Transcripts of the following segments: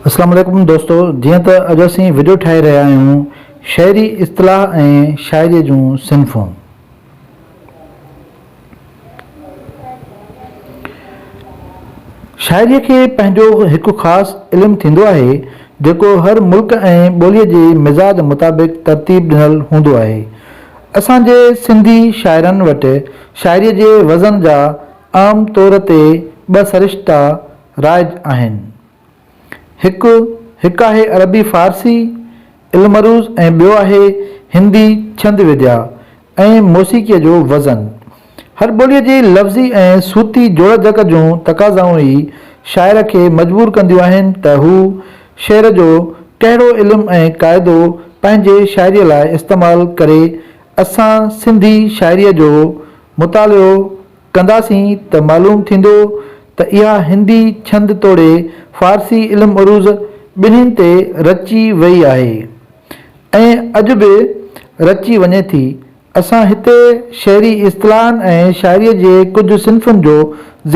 اسلام عليڪم دوستو جيئن ته اڄ اسين وڊيو ٺاهي رهيا آهيون شعري اصطلاح ۽ شاعري جون صنفون. شاعري کي پنهنجو هڪ خاص علم ٿيندو آهي جيڪو هر ملڪ ۽ ٻولي جي مزاج مطابق ترتيب ڏنل هوندو آهي. اسان جي سنڌي شاعرن وٽ شاعري جي وزن جا عام طور تي ٻه سرشتا رائج آهن. هڪ هڪ آهي عربي فارسي علم عروض ۽ ٻيو آهي هندي ڇند وديا ۽ موسيقيء جو وزن. هر ٻوليء جي لفظي ۽ صوتي جوڙجڪ جون تقاضائون ئي شاعر کي مجبور ڪنديون آهن ته هو شعر جو ڪهڙو علم ۽ قاعدو پنهنجي شاعريء لاء استعمال ڪري. اسان سنڌي شاعريء جو مطالعو ڪنداسين ته معلوم ٿيندو ته اها هندي ڇند توڙي فارسي علم عروض ٻنهين تي رچي ويئي آهي ۽ اڄ به رچي وڃي ٿي. اسان هتي شعري اصطلاحن ۽ شاعريء جي ڪجهه صنفن جو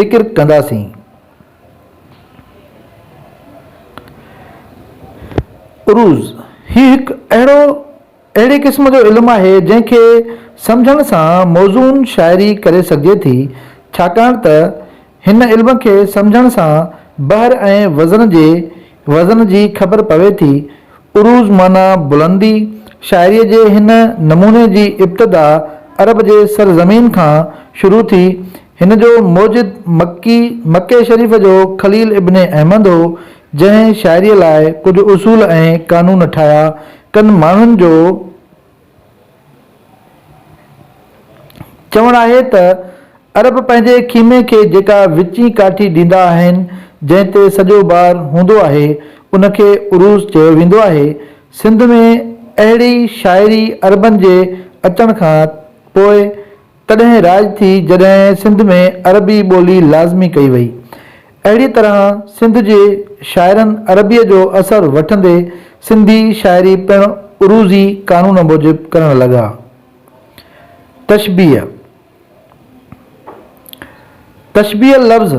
ذڪر ڪنداسين. عروض، هي هڪ اهڙو اهڙي قسم جو علم آهي جنهن کي سمجهڻ سان موزون شاعري ڪري سگهجي ٿي، ڇاڪاڻ ته هن علم کي سمجهڻ سان بحر ۽ وزن جي وزن جي خبر پوي ٿي. عروض معنيٰ بلندي، شاعريء جي هن نموني جي ابتدا عرب جي سرزمين کان شروع ٿي. هن جو موجد مڪي مڪي شريف جو خليل ابن احمد هو، جنهن شاعريء لاء ڪجهه اصول ۽ قانون ٺاهيا. ڪن ماڻهن جو چوڻ آهي ته عرب پنهنجي خيمي کي جيڪا وچين ڪاٺي ڏيندا آهن، جنهن تي سڄو بار هوندو آهي، ان کي عروض چيو ويندو آهي. سنڌ ۾ اهڙي شاعري عربن جي اچڻ کان پوء تڏهن رائج ٿي جڏهن سنڌ ۾ عربي ٻولي لازمي ڪئي وئي. اهڙيء طرح سنڌ جي شاعرن عربيء جو اثر وٺندي سنڌي شاعري پڻ عروضي قانون موجب ڪرڻ لڳا. تشبيهه، تشبيهه لفظ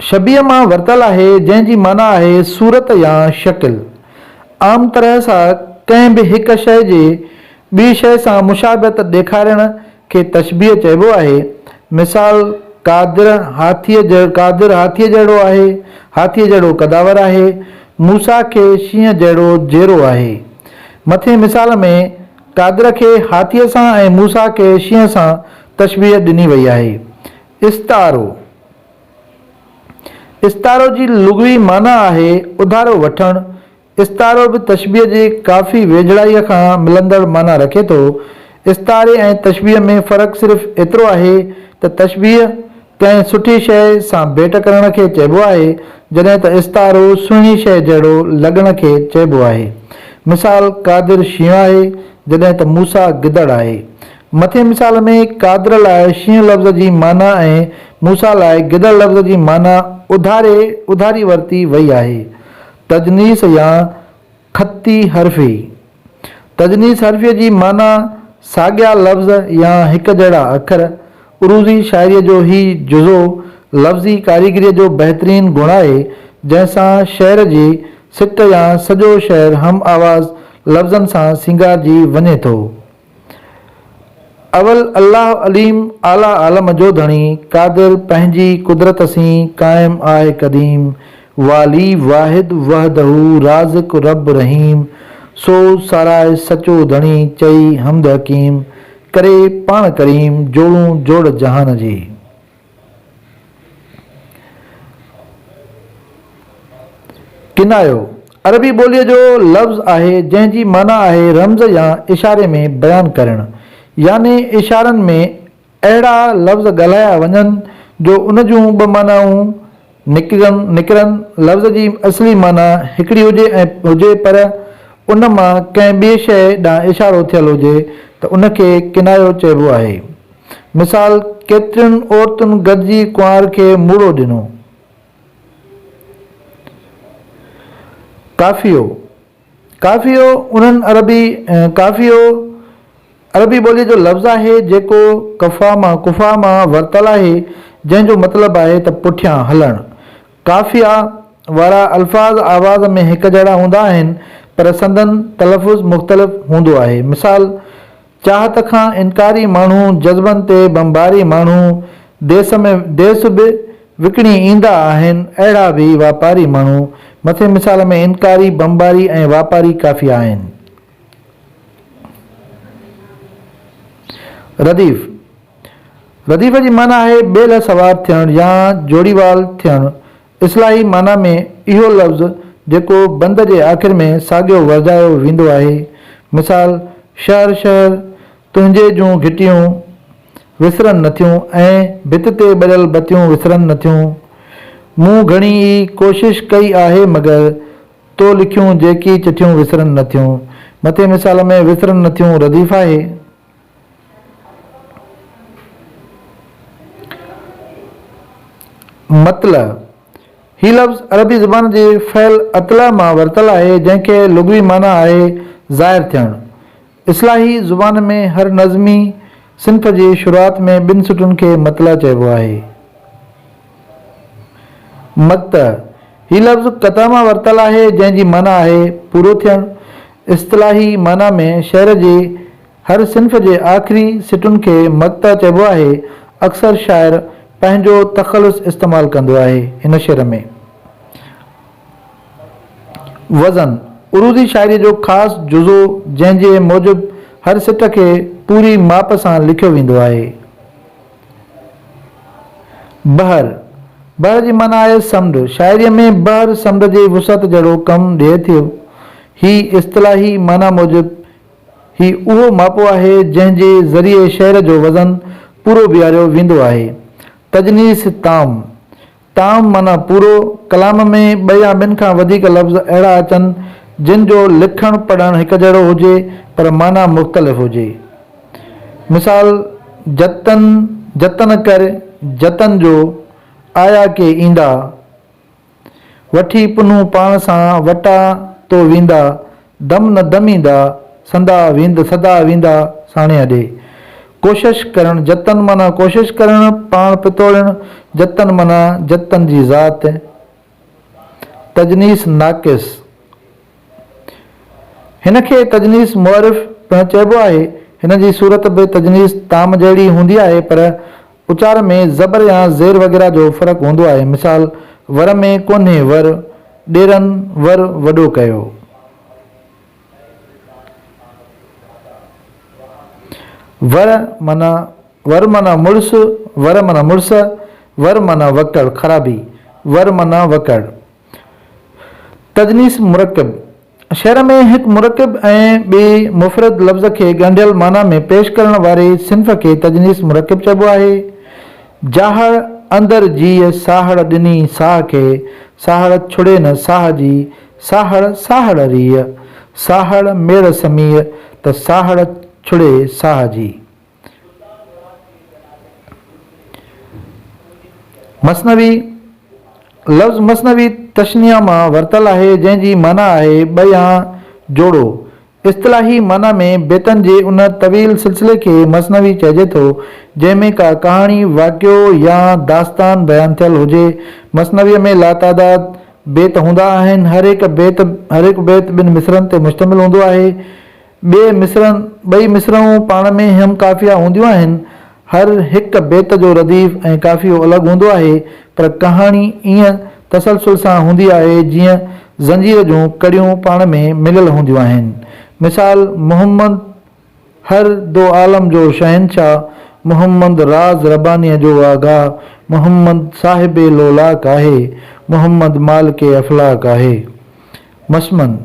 شبيهه مان ورتل آهي، جنهن جي معنيٰ آهي صورت يا شڪل. عام طرح سان ڪنهن به هڪ شيء جي ٻي شيء سان مشابهت ڏيکارڻ کي تشبيهه چئبو آهي. مثال، قادر هاٿيء قادر هاٿيء جهڙو آهي، هاٿيء جهڙو قداور آهي، موسيٰ کي شينهن جهڙو جيرو آهي. مٿين مثال ۾ قادر کي هاٿيء سان ۽ موسيٰ کي شينهن سان تشبيهه ڏني وئي آهي. استعارو، استعارو جي لغوي معنيٰ آهي اڌارو وٺڻ. استعارو به تشبيهه جي ڪافي ويجهڙائيء کان ملندڙ معنيٰ رکي ٿو. استعاري ۽ تشبيهه ۾ فرق صرف ايترو آهي ته تشبيهه ڪنهن سٺي شيء سان ڀيٽ ڪرڻ کي چئبو آهي، جڏهن ته استعارو سهڻي شيء جهڙو لڳڻ کي چئبو آهي. مثال، قادر شينهن آهي، جڏهن ته موسيٰ گدڙ آهي. مٿين مثال ۾ قادر لاء شينهن لفظ جي معنيٰ ۽ موسيٰ لاء گدڙ لفظ جي معنيٰ اڌاري اڌاري ورتي وئي آهي. تجنيس يا خطي حرفي، تجنيس حرفيء جي معنيٰ ساڳيا لفظ يا هڪ جهڙا اکر. عروضي شاعريء جو هي جزو لفظي ڪاريگريء جو بهترين گڻ آهي، جنهن سان شعر جي سٽ يا سڄو شعر هم آواز لفظن سان سينگارجي وڃي ٿو. اول الله عليم اعليٰ عالم جو ڌڻي قادر پنهنجي قدرت سين قائم آهه قديم والي واحد وحده رازق رب رحيم سو ساراهه سچو ڌڻي چئي حمد حڪيم ڪري پاڻ ڪريم جوڙون جوڙ جهان جي. ڪنايو، عربي ٻوليء جو لفظ آهي، جنهن جي معنيٰ آهي رمز يا اشاري ۾ بيان ڪرڻ. يعني اشارن ۾ اهڙا لفظ ڳالهايا وڃن جو ان جون ٻه معنائون نڪرن، نڪرن، لفظ جي اصلي معنيٰ هڪڙي هجي ۽ هجي پر ان مان ڪنهن ٻيء شيء ڏانهن اشارو ٿيل هجي ته ان کي ڪنايو چئبو آهي. مثال، ڪيترين عورتن گڏجي ڪنوار کي موڙو ڏنو. قافيو، قافيو انهن عربي قافيو عربي ٻوليء جو لفظ آهي جيڪو قفا مان قفا مان ورتل آهي جنهن جو مطلب آهي ته پٺيان هلڻ. قافيا وارا الفاظ آواز ۾ هڪ جهڙا هوندا آهن، پر سندن تلفظ مختلف هوندو آهي. مثال، چاهت کان انڪاري ماڻهو، جذبن تي بمباري ماڻهو، ديس ۾ ديس به وڪڻي ايندا آهن، اهڙا به واپاري ماڻهو. مٿين مثال ۾ انڪاري، بمباري ۽ واپاري قافيا آهن. رديف، رديف جي معنيٰ آهي ٻيلهه سوار ٿيڻ يا جوڙيوال ٿيڻ. اصطلاحي معنيٰ ۾ اهو لفظ جيڪو بند جي آخر ۾ ساڳيو ورجايو ويندو آهي. مثال، شهر شهر تنهنجي جون گهٽيون وسرن نٿيون ۽ ڀت تي ٻريل بتيون وسرن نٿيون. مون گهڻي ئي ڪوشش ڪئي آهي مگر تو لکيون جيڪي چٺيون وسرن نٿيون. مٿين مثال ۾ وسرن نٿيون رديف آهي. مطلع، هي لفظ عربي زبان جي فعل اطلع مان ورتل آهي، جنهن کي لغوي معنيٰ آهي ظاهر ٿيڻ. اصلاحي زبان ۾ هر نظمي صنف جي شروعات ۾ ٻن سٽن کي مطلع چئبو آهي. مقطع، هي لفظ قطع مان ورتل آهي، جنهن جي معنيٰ آهي پورو ٿيڻ. اصطلاحي معنيٰ ۾ شعر جي هر صنف جي آخري سٽن کي مقطع چئبو آهي. اڪثر شاعر پنهنجو تخلص استعمال ڪندو آهي. هن شعر ۾. وزن، عروضي شاعريء جو خاص جزو جنهن جي موجب هر سٽ کي پوري ماپ سان لکيو ويندو آهي. بحر، بحر جي معنيٰ آهي سمنڊ. شاعريء ۾ بحر سمنڊ جي وسعت جهڙو ڪم ڏئي ٿو. هي اصطلاحي معنيٰ موجب هي اهو ماپو آهي جنهن جي ذريعي شعر جو وزن پورو بيهاريو ويندو آهي. تجنيس تام، تام معنيٰ پورو، ڪلام ۾ ٻه يا ٻن کان وڌيڪ لفظ اهڙا اچن جن جو لکڻ پڙهڻ هڪجهڙو هجي پر معنيٰ مختلف هجي. مثال، جتن، جتن ڪر، جتن جو، آيا ڪي ايندا. وٺي پنهون پاڻ سان وٽا تو ويندا، دم نه دميندا، سندا ويند سدا ويندا ساڻيهه ڏي. ڪوشش ڪرڻ، جتن معنيٰ ڪوشش ڪرڻ، پاڻ پتوڙڻ، جتن معنيٰ جتن جي ذات. تجنيس ناقص، هن کي تجنيس معرف پڻ چئبو آهي. هن جي صورت به تجنيس تام جهڙي هوندي آهي پر اچار ۾ زبر يا زير وغيره جو فرق هوندو آهي. مثال، ور ۾ ڪونهي ور، ڏيرن ور وڏو ڪيو. ور معنيٰ ور معنيٰ مڙس، ور معنيٰ مڙس، ور معنيٰ وڪڙ، خرابي، ور معنيٰ وڪڙ. تجنيس مرڪب، شعر ۾ هڪ مرڪب ۽ ٻئي مفرد لفظ کي ڳنڍيل معنيٰ ۾ پيش ڪرڻ واري صنف کي تجنيس مرڪب چئبو آهي. جاهڙ اندر جيء ساهڙ ڏني ساهه کي، ساهڙ ڇڙي نه ساهه جي، ساهڙ ساهڙ ريء، ساهڙ ميڙ سميء ته ساهڙ ڇڙي ساهه جي. مثنوي، لفظ مثنوي تشنيع مان ورتل آهي، جنهن جي معنيٰ آهي ٻه يا جوڙو. اصطلاحي معنيٰ ۾ بيتن جي ان طويل سلسلي کي مثنوي چئجي ٿو، جنهن ۾ ڪا ڪهاڻي، واقعو يا داستان بيان ٿيل هجي. مثنويء ۾ لاتعداد بيت هوندا آهن. هر هڪ بيت هر هڪ بيت ٻن مصرعن تي مشتمل هوندو آهي. ٻئي مصرعن، ٻئي مصرعون پاڻ ۾ هم قافيه هونديون آهن. هر هڪ بيت جو رديف ۽ قافيو الڳ هوندو آهي، پر ڪهاڻي ائين تسلسل سان هوندي آهي جيئن زنجير جون ڪڙيون پاڻ ۾ مليل هونديون آهن. مثال، محمد هر دو عالم جو شهنشاهه، محمد راز ربانيء جو آگاهه، محمد صاحب لولاڪ آهي، محمد مالڪ افلاڪ آهي. مسمن.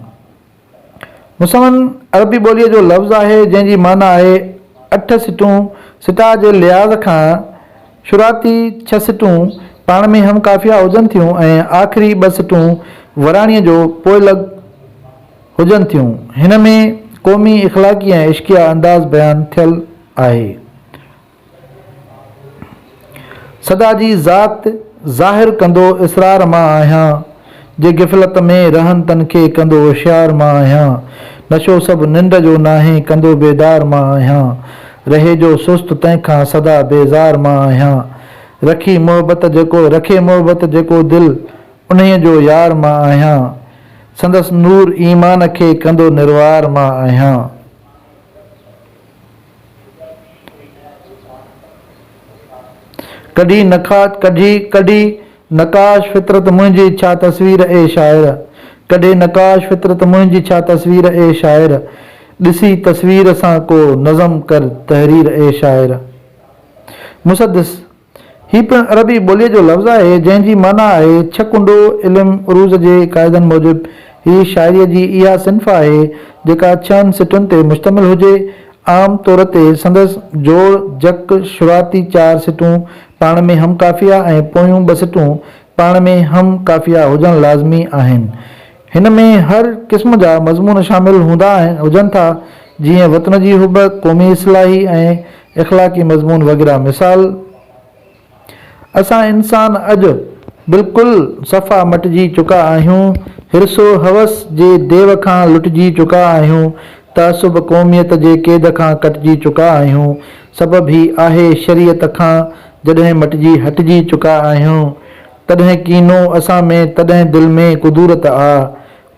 مسمن عربي ٻوليء جو لفظ آهي، جنهن جي معنيٰ آهي اٺ سٽون. سٽاء جي لحاظ کان شروعاتي ڇهه سٽون پاڻ ۾ هم قافيه هجن ٿيون ۽ آخري ٻه سٽون وراڻيء جو پوئلڳ هجن ٿيون. هن ۾ قومي، اخلاقي ۽ عشقيه انداز بيان ٿيل آهي. سدا جي ذات ظاهر ڪندو اسرار مان آهيان، جي غفلت ۾ رهن تن کي ڪندو هوشيار مان آهيان، نشو سڀ ننڊ جو ناهي ڪندو بيدار مان آهيان، رهي جو سست تنهن کان سدا بيزار مان آهيان، رکي محبت جيڪو رکي محبت جيڪو دل. انهيء جو يار مان آهيان. سندس نور ايمان کي ڪندو نروار مان آهيان. ڪڍي نقاش ڪڍي ڪڍي نقاش فطرت منهنجي ڇا تصوير اي شاعر ڪڍي نقاش فطرت منهنجي ڇا تصوير اي شاعر ڏسي تصوير سان ڪو نظم ڪر تحرير اي شاعر مسدس هي پڻ عربي ٻوليء جو لفظ آهي، جنهن جي معنيٰ آهي ڇهه ڪنڊو. علم عروض جي قاعدن موجب هي شاعريء جي اها صنف آهي، جيڪا ڇهن سٽن تي مشتمل هجي. عام طور تي سندس جوڙ جڪ شروعاتي چار سٽون پاڻ ۾ هم قافيه ۽ پويون ٻه سٽون پاڻ ۾ هم قافيه هجڻ لازمي آهن. هن ۾ هر قسم جا مضمون شامل هوندا هجن ٿا، جيئن وطن جي حب، قومي اصلاحي ۽ اخلاقي مضمون وغيره. مثال، اسان انسان اڄ بلڪل صفا مٽجي چڪا آهيون، حرص و هوس جي ديو کان لٽجي چڪا آهيون، تعصب قوميت جي قيد کان ڪٽجي چڪا آهيون، سبب هي آهي شريعت کان جڏهن مٽجي هٽجي چڪا آهيون، تڏهن ڪينو اسان ۾ تڏهن دل ۾ ڪدورت آ،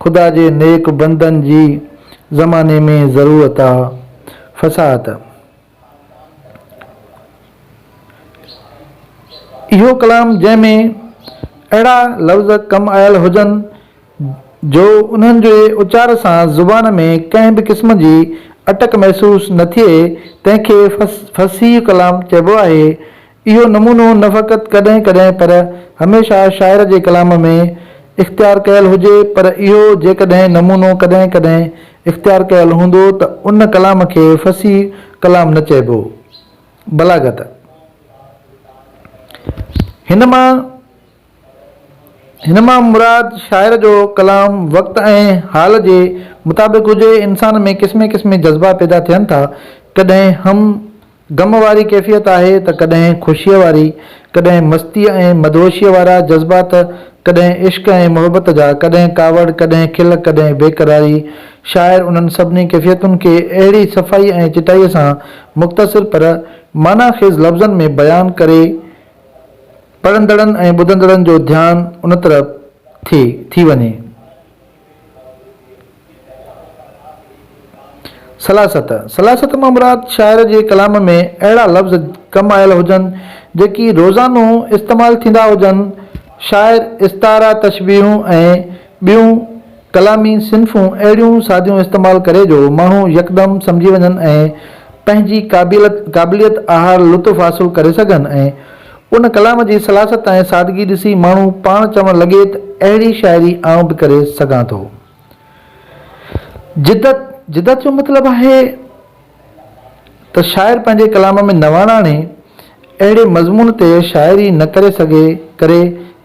خدا جي نيڪ بندن جي زماني ۾ ضرورت آ. فصاحت. اهو ڪلام جنهن ۾ اهڙا لفظ ڪم آيل هجن جو انهن جي اچار سان زبان ۾ ڪنهن به قسم جي اٽڪ محسوس نه ٿئي تنهن کي فصيح ڪلام چئبو آهي. اهو نمونو نه فقط ڪڏهن ڪڏهن پر هميشه شاعر جي ڪلام ۾ اختيار ڪيل هجي پر اهو جيڪڏهن نمونو ڪڏهن ڪڏهن اختيار ڪيل هوندو ته ان ڪلام کي فصيح ڪلام نه چئبو. بلاغت، هن مان هن مان مراد شاعر جو ڪلام وقت ۽ حال جي مطابق هجي. انسان ۾ قسمين قسمين جذبا پيدا ٿين ٿا. ڪڏهن هم غم واري ڪيفيت آهي ته ڪڏهن خوشيء واري، ڪڏهن مستيء ۽ مدهوشيء وارا جذبا ته ڪڏهن عشق ۽ محبت جا، ڪڏهن ڪاوڙ، ڪڏهن کل، ڪڏهن بيقراري. شاعر انهن سڀني ڪيفيتن کي اهڙي صفائي ۽ چٽائيء سان مختصر پر معنيٰ خيز لفظن ۾ بيان ڪري پڙهندڙن ۽ ٻڌندڙن جو ڌيان ان طرف ٿئي ٿي وڃي. سلاست، سلاست مان مراد شاعر جي ڪلام ۾ اهڙا لفظ ڪم آيل هجن، جيڪي روزانو استعمال ٿيندا هجن. شاعر استعارا، تشبيهون ۽ ٻيون ڪلامي صنفون اهڙيون ساديون استعمال ڪري جو ماڻهو يڪدم سمجهي وڃن ۽ پنهنجي قابليت آهر لطف حاصل ڪري سگهن ۽ ان ڪلام جي سلاست ۽ سادگي ڏسي ماڻهو پاڻ چوڻ لڳي ته اهڙي شاعري آئون به ڪري سگهان ٿو. جدت، جدت جو مطلب آهي ته شاعر پنهنجي ڪلام ۾ نواڻ آڻي، اهڙي مضمون تي شاعري نه ڪري سگهي ڪري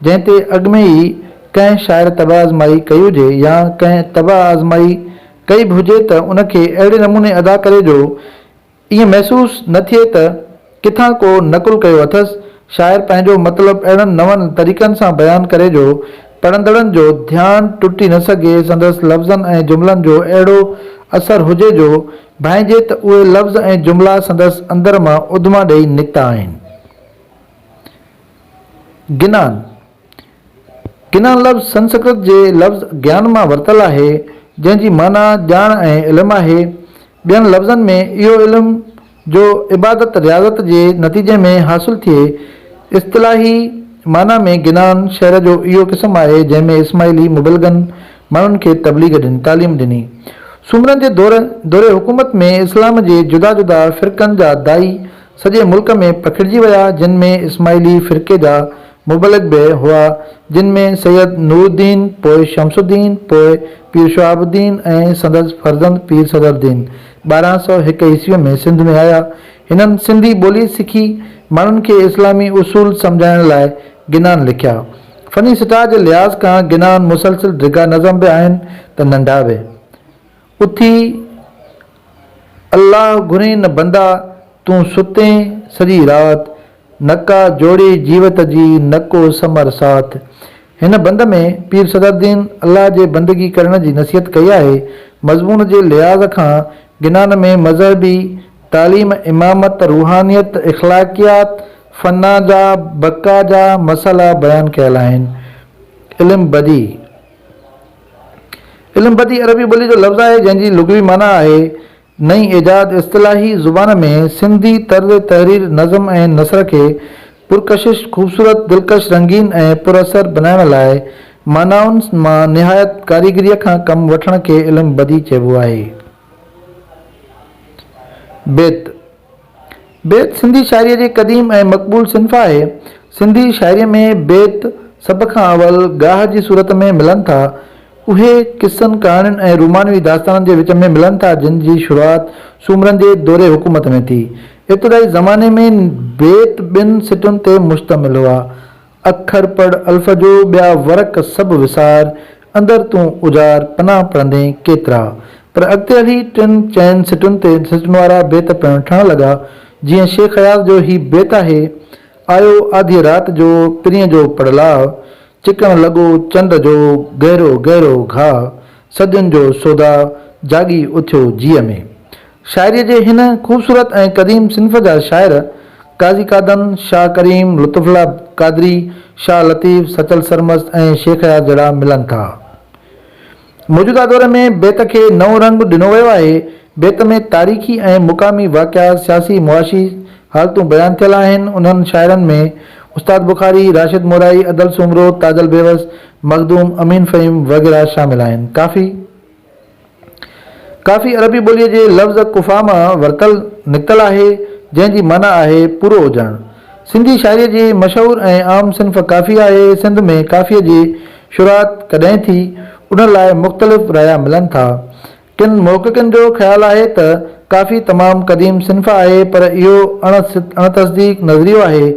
جنهن تي اڳ ۾ ئي ڪنهن شاعر طبع آزمائي ڪئي هجي يا ڪنهن طبع آزمائي ڪئي به هجي ته ان کي اهڙي نموني ادا ڪري جو ائين محسوس نه ٿئي ته ڪٿان ڪو نقل ڪيو اٿس. شاعر پنهنجو مطلب اهڙن نون طريقن سان بيان ڪري جو پڙهندڙن جو ڌيان ٽٽي نه سگهي، سندس لفظن ۽ جملن جو اهڙو اثر هجي جو ڀانئجي ته اهي لفظ ۽ جملا سندس اندر مان اڌما ڏئي نڪتا آهن. گنان، گنان لفظ سنسڪرت جي لفظ گيان مان ورتل آهي، جنهن جي معنيٰ ڄاڻ ۽ علم آهي. ٻين لفظن ۾ اهو علم جو عبادت رياضت جي نتيجي ۾ حاصل ٿئي. اصطلاحي معنيٰ ۾ گنان شعر جو اهو قسم آهي، جنهن ۾ اسماعيلي مبلغن ماڻهن کي تبليغ ڏني، تعليم ڏني. سومرن جي دور دور حڪومت ۾ اسلام جي جدا جدا فرقن جا داعي سڄي ملڪ ۾ پکڙجي ويا، جن ۾ اسماعيلي فرقي جا مبلغ به هئا، جن ۾ سيد نورالدين، پوء شمس الدين، پوء پير شهاب الدين ۽ سندس فرزند پير صدر الدين 1201 عيسويء ۾ سنڌ ۾ آيا. هنن سنڌي ٻولي سکي، ماڻهن کي اسلامي اصول سمجهائڻ لاء گنان لکيا. فني سٽاء جي لحاظ کان گنان مسلسل ڊگها نظم به آهن ته ننڍا به. اٿي الله گهرين نه بندا، تون ستين سڄي رات، نڪا جوڙي جيوت جي، نڪو ثمر ساٿ. هن بند ۾ پير صدرالدين الله جي بندگي ڪرڻ جي نصيحت ڪئي آهي. مضمون جي لحاظ کان گنان ۾ مذهبي تعليم، امامت، روحانيت، اخلاقيات، فنا جا، بقا جا مسئلا بيان ڪيل آهن. علم بديع، علم بديع عربي ٻوليء جو لفظ آهي، جنهن جي لغوي معنيٰ آهي نئين ايجاد. اصطلاحي زبان ۾ سنڌي طرز تحرير نظم ۽ نثر کي پرڪشش، خوبصورت، دلڪش، رنگين ۽ پر اثر بنائڻ لاء معنائن مان نهايت ڪاريگريء کان ڪم وٺڻ کي علم بديع چئبو آهي. بيت، بيت سنڌي شاعريء جي قديم ۽ مقبول صنف آهي. سنڌي شاعريء ۾ بيت سڀ کان اول ڳاهه جي صورت ۾ ملن ٿا. اهي قصن، ڪهاڻين ۽ رومانوي داستانن جي وچ ۾ ملن ٿا، جن جي شروعات سومرن جي دور حڪومت ۾ ٿي. ابتدائي زماني ۾ بيت ٻن سٽن تي مشتمل هئا. اکر پڙ الف جو، ٻيا ورق سڀ وسار، اندر تون اجار، پناهه پڙهندين ڪيترا. پر اڳتي هلي ٽن چئن سٽن تي سٽن وارا بيت پڻ ٺهڻ لڳا، جيئن شيخ اياز جو هي بيت آهي، آيو آڌيء رات جو، پرينء جو پڙلاء، چڪڻ لڳو چنڊ جو، گهرو گهرو گهاء، صدين جو سوداء، جاڳي اٿيو جيء ۾. شاعريء جي هن خوبصورت ۽ قديم صنف جا شاعر قاضي قادن، شاهه ڪريم، لطف الله قادري، شاهه لطيف، سچل سرمست ۽ شيخ اياز جهڙا ملن ٿا. موجوده دور ۾ بيت کي نئون رنگ ڏنو ويو آهي. بيت ۾ تاريخي ۽ مقامي واقعا، سياسي معاشي حالتون بيان ٿيل آهن. انهن شاعرن ۾ استاد بخاري، راشد مورائي، ادل سومرو، تاجل بيوس، مخدوم امين فهيم وغيره شامل آهن. ڪافي. ڪافي عربي ٻوليء جي لفظ ڪفا مان ورتل نڪتل آهي، جنهن جي معنيٰ آهي پورو هجڻ. سنڌي شاعريء جي مشهور ۽ عام صنف ڪافي آهي. سنڌ ۾ ڪافيء جي شروعات ڪڏهن ٿي، ان لاء مختلف رايا ملن ٿا. ڪن محققن جو خيال آهي ته ڪافي تمام قديم صنف آهي، پر اهو اڻ تصديق نظريو آهي.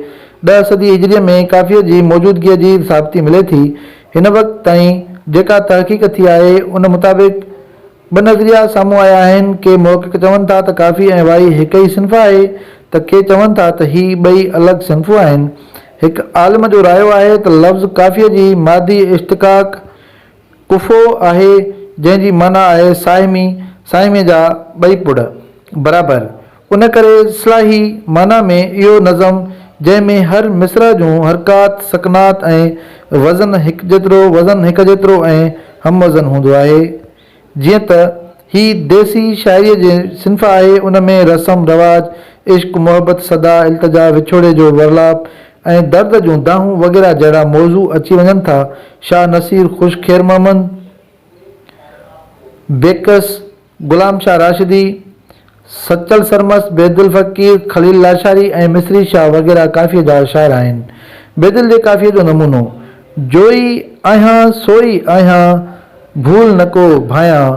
ڏهه صدي هجريء ۾ ڪافيء جي موجودگيء جي ثابتي ملي ٿي. هن وقت تائين جيڪا تحقيق ٿي آهي، ان مطابق ٻه نظريا سامهون آيا آهن، ڪي محقق چون ٿا ته ڪافي ۽ وائي هڪ ئي صنف آهي ته ڪي چون ٿا ته هي ٻئي الڳ صنفون آهن. هڪ عالم جو رايو آهي ته لفظ ڪافيء جي مادي اشتقاق ڪفو آهي، جنهن جي معنيٰ آهي ساهمي، ساهميء جا ٻئي پڙ، برابر. ان ڪري اصلاحي معنيٰ ۾ اهو نظم جنهن ۾ هر مصرع جون حرڪات، سڪنات ۽ وزن هڪجيترو وزن هڪ جيترو ۽ هم وزن هوندو آهي. جيئن ته هي ديسي شاعريء جي صنف آهي، ان ۾ رسم، رواج، عشق، محبت، صدا، التجا، وڇوڙي جو ورلاپ ۽ درد جون دانهون وغيره جهڙا موضوع اچي وڃن ٿا. شاهه نصير، خوش خير محمد، بيڪس، غلام شاهه راشدي، سچل سرمست، بيدل فقير، خليل لاشاري ۽ مصري شاهه وغيره ڪافيء جا شاعر آهن. بيدل جي ڪافيء جو نمونو، جوئي آهيان سوئي آهيان، ڀول نه ڪو ڀانيان،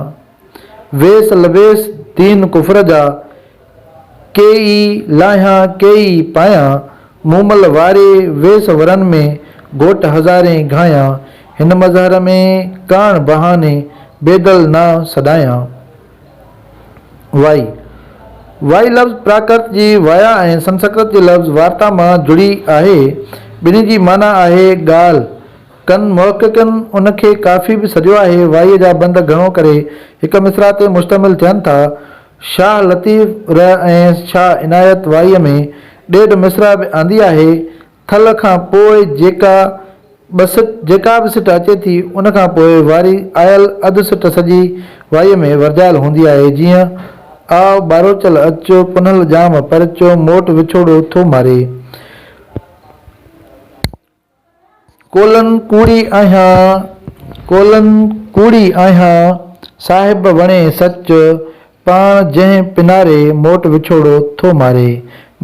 ويس لبيس دين ڪفر جا، ڪيئي لاهيان ڪيئي پايان، مومل واري ويس ورن ۾، گهوٽ هزارين گهايان، هن مظهر ۾ ڪاڻ بهاني، بيدل نانء سڏايان. وائي، وائي لفظ پراڪرت جي وايا ۽ سنسڪرت جي لفظ وارتا مان جڙي آهي. ٻنهي جي معنيٰ آهي ڳالهه. ڪن محققن ان کي ڪافي به سڏيو آهي. وائيء جا بند گهڻو ڪري هڪ مصرع تي مشتمل ٿين ٿا. شاهه لطيف رح ۽ شاهه عنايت وائيء ۾ ڏيڍ مصرع به آندي آهي. ٿل کان پوء جيڪا به سٽ جيڪا به سٽ اچي ٿي، ان کان پوء واري آيل اڌ سٽ سڄي وائيء ۾ ورجايل هوندي آهي، جيئن، آء ٻاروچل اچ، پنهل ڄام پرچ، موٽ وڇوڙو ٿو ماري. ڪولن ڪوڙي آهيان، ڪولن ڪوڙي آهيان، صاحب وڻي سچ، پاڻ جنهن پناري، موٽ وڇوڙو ٿو ماري،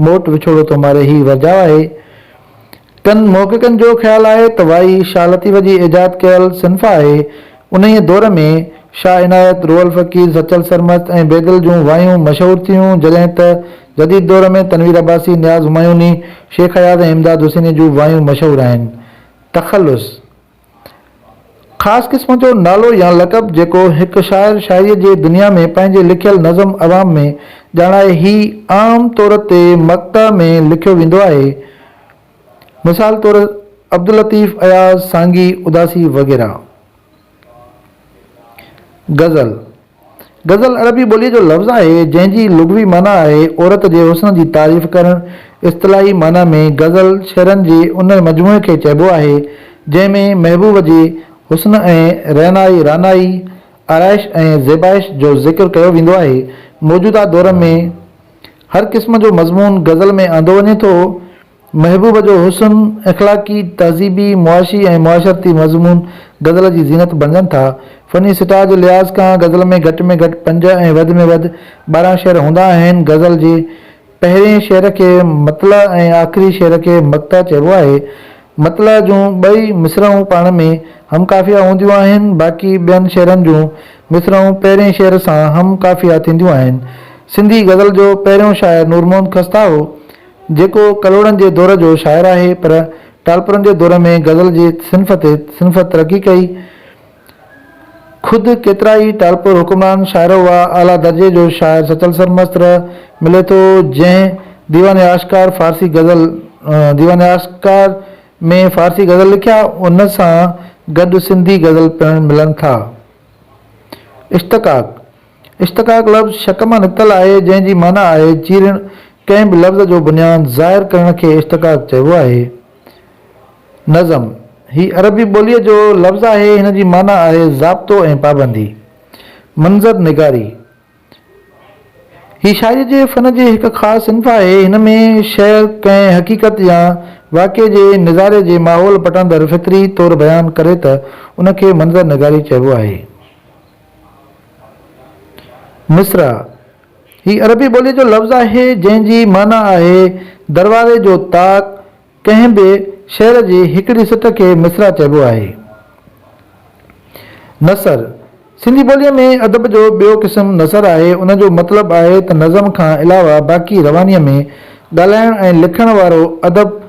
موٽ وڇوڙو ٿو ماري هي ورجاء آهي. ڪن محققن جو خيال آهي ته وائي شاهه لطيف جي ايجاد ڪيل صنف آهي. انهيء دور ۾ شاهه عنايت، روحل فقير، سچل سرمست ۽ بيدل جون وايون مشهور ٿيون، جڏهن ته جديد دور ۾ تنوير عباسي، نياز همايوني، شيخ اياز ۽ امداد حسينيء جون وايون مشهور آهن. تخلص، خاص قسم جو نالو يا لقب جيڪو هڪ شاعر شاعريء جي دنيا ۾ پنهنجي لکيل نظم عوام ۾ ڄاڻائي هي عام طور تي مقطع ۾ لکيو ويندو آهي. مثال طور عبداللطيف، اياز، سانگي، اداسي وغيره. غزل، غزل عربي ٻوليء جو لفظ آهي، جنهن جي لغوي معنيٰ آهي عورت جي حسن جي تعريف ڪرڻ. اصطلاحي معنيٰ ۾ غزل شعرن جي ان مجموعي کي چئبو آهي، جنهن ۾ محبوب جي حسن ۽ رعنائي، رعنائي، آرائش ۽ زيبائش جو ذڪر ڪيو ويندو آهي. موجوده دور ۾ هر قسم جو مضمون غزل ۾ آندو وڃي ٿو. محبوب جو حسن، اخلاقي، تهذيبي، معاشي ۽ معاشرتي مضمون غزل جي زينت بڻجن ٿا. فني سٽاء جي لحاظ کان غزل ۾ گهٽ ۾ گهٽ پنج ۽ وڌ ۾ وڌ 12 شعر هوندا آهن. غزل جي پهرئين شعر کي مطلع ۽ آخري شعر کي مقطع چئبو آهي. مطلع جون ٻئي مصرعون پاڻ ۾ هم قافيه هونديون آهن، باقي ٻين شعرن جون مصرعون پهرئين شعر سان هم قافيه ٿينديون آهن. سنڌي غزل جو پهريون شاعر نور محمد خسته هو، جيڪو ڪلهوڙن جي دور جو شاعر آهي، پر ٽالپرن جي دور ۾ غزل جي صنف تي صنف ترقي ڪئي. خود ڪيترائي ٽالپر حڪمران شاعر هئا. اعليٰ درجي جو شاعر سچل سرمست رح ملي ٿو، جنهن ديوان آشڪار فارسي غزل ديوان آشڪار ۾ فارسي غزل لکيا، ان سان گڏ سنڌي غزل پڻ ملن ٿا. اشتقاق، اشتقاق لفظ شق مان نڪتل آهي، جنهن جي معنيٰ آهي چيرڻ، ڪنهن به لفظ جو بنياد ظاهر ڪرڻ کي اشتقاق چئبو آهي. نظم، هي عربي ٻوليء جو لفظ آهي، هن جي معنيٰ آهي ضابطو ۽ پابندي. منظر نگاري، هي شاعريء جي فن جي هڪ خاص صنف آهي. هن ۾ شاعر ڪنهن حقيقت يا واقعي جي نظاري جي ماحول پٽاندر فطري طور بيان ڪري ته ان کي منظر نگاري چئبو آهي. مصرع، هي عربي ٻوليء جو لفظ آهي، جنهن جي معنيٰ آهي دروازي جو طاق، ڪنهن به شعر جي هڪڙي سٽ کي مصرع چئبو آهي. نثر، سنڌي ٻوليء ۾ ادب جو ٻيو قسم نثر آهي. ان جو مطلب آهي ته نظم کان علاوه باقي روانيء ۾ ڳالهائڻ ۽ لکڻ وارو ادب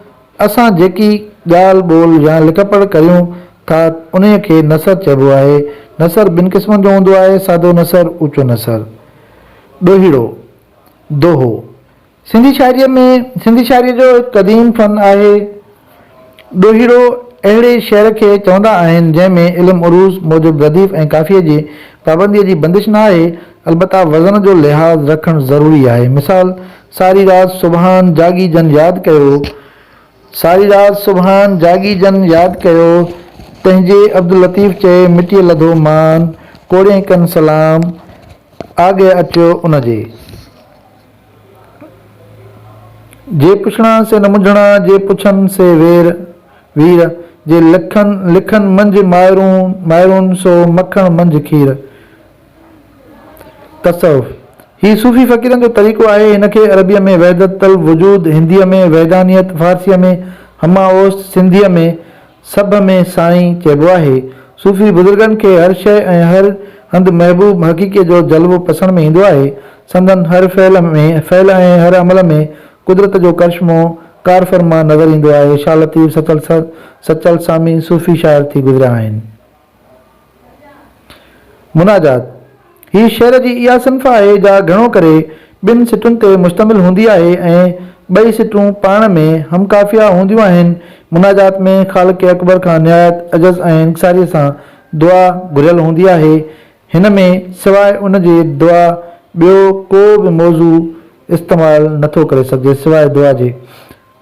اسان جيڪي ڳالهه ٻولهه يا لکپڙهه ڪريون ٿا انهيء کي نثر چئبو آهي. نثر ٻن قسمن جو هوندو آهي، سادو نثر، اوچو نثر. ڏوهيڙو، دوهو، سنڌي شاعريء ۾ سنڌي شاعريء جو هڪ قديم فن آهي. ڏوهيڙو اهڙي شعر کي چوندا آهن، جنهن ۾ علم عروض موجب رديف ۽ قافيي جي پابنديء جي بندش نه آهي، البته وزن جو لحاظ رکڻ ضروري آهي. مثال، ساري رات سبحان جاڳي جن ياد ڪيو، ساري رات سبحان جاڳي جن ياد ڪيو، تنهنجي عبداللطيف چئي مٽيء لڌو مان، ڪوڙين ڪن سلام، آڳهه اچيو ان جي. جي پڇڻا سي نه منجهڻا، جي پڇن سي وير، وير، جي لکن، لکن منجهه مائرون، مائرون، سو مکڻ منجهه کير. تصوف، هي صوفي فقيرن جو طريقو آهي، هن کي عربيء ۾ وحدت الوجود، هنديء ۾ وحدانيت، فارسيء ۾ همه اوست، سنڌيء ۾ سڀ ۾ سائين چئبو آهي. صوفي بزرگن کي هر شيء ۽ هر هنڌ محبوب حقيقيء جو جلوو پسڻ ۾ ايندو آهي. سندن هر فعل ۾ فعل ۽ هر عمل ۾ قدرت جو ڪرشمو ڪارفرما نظر ايندو آهي. شاهه لطيف، سچل سچل سامي صوفي شاعر ٿي گذريا آهن. مناجات، هي شعر جي اها صنف آهي جا گهڻو ڪري ٻن سٽن تي مشتمل هوندي آهي ۽ ٻئي سٽون پاڻ ۾ هم قافيه هونديون آهن. مناجات ۾ خالق اڪبر کان نهايت عجز ۽ انڪساريء سان دعا گهريل هوندي آهي. هن ۾ سواء ان جي دعا ٻيو ڪو به موضوع استعمال نٿو ڪري سگهجي سواء دعا جي.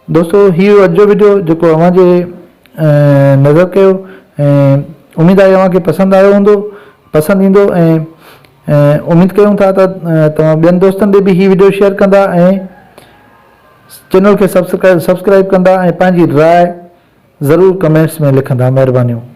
دوستو هي هيو اڄ جو وڊيو جيڪو اوهان جي نظر ڪيو ۽ اميد آهي اوهان کي پسند آيو هوندو پسند ايندو ۽ اميد ڪيون ٿا ته توهان ٻين دوستن ڏي به هي وڊيو شيئر ڪندا ۽ چينل کي سبسڪرائب ڪندا ۽ پنهنجي راء ضرور ڪمينٽس ۾ لکندا مهربانيون.